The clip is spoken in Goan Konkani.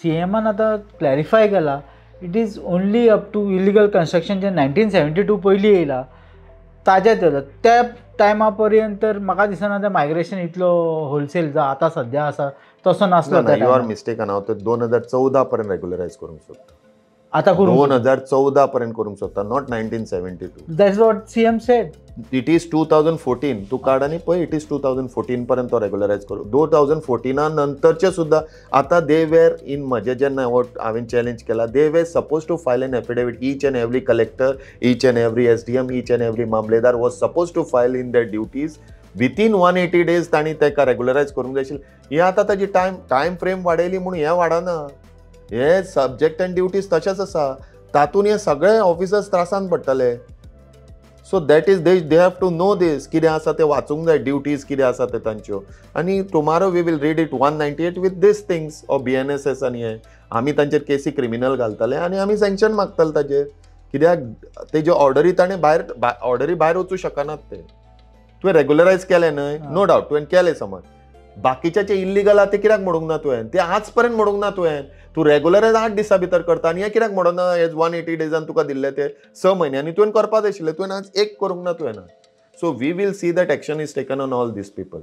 सीएमान आतां क्लॅरिफाय केला, it is only up to illegal construction J 1972 पयलीं येयला ताजे त्या टायमा पर्यंत. तर म्हाका दिसना तें मायग्रेशन इतलो होलसेल जो आतां सद्या आसा तसो नासलो. You are mistaken. हांव ते 2014 पर्यंत रेग्युलरायज करूंक सोदता. आतां करूंक 2014 पर्यंत करूंक सोदता, not 1972. That's what CM said. It is 2014. तूं काड आनी पळय, it is 2014 पर्यंत तो रेग्युलरायज करूं. 2014 नंतरचे सुद्दां आतां दे वेर इन म्हजें जेन्ना हांवें चॅलेंज केला, they were suppose to file an affidavit. Each and every collector, each and every SDM, each and every mamlatdar was suppose to file in their duties within 180 days. तांणी ताका रेग्युलरायज करूंक जाय आशिल्लें. हें आतां ताजी टायम फ्रेम वाडयली म्हूण हें वाडना. हे सब्जेक्ट एंड ड्युटीज तशेंच आसा, तातूंत हे सगळे ऑफिसर्स त्रासान पडटले. So that is they have to know this, कितें आसा तें वाचूंक जाय, ड्युटीज कितें आसा ते तांच्यो. आनी tomorrow we will read it 198 with these things of BNSS. आनी हे आमी तांचेर केसी क्रिमिनल घालतले आनी आमी सँक्शन मागतले ताजेर, कित्याक तेज्यो ऑर्डरी ताणें भायर ऑर्डरी भायर वचूं शकनात ते. तुवें रेगुलरायज केलें न्हय, नो डावट तुवें केलें समज, बाकीच्याचे इल्लीगल आहा ते कित्याक मोडूंक ना तुवें? ते आज पर्यंत मोडूंक ना तुवें. तूं रेगुलरायज 8 दिसां भितर करता आनी हें कित्याक मोडना? हे 180 डेजान तुका दिल्ले ते 6 म्हयन्यांनी तुवें करपा जाय आशिल्लें, तुवें आज एक करूंक ना तुवें. So we will see that action is taken on all these people.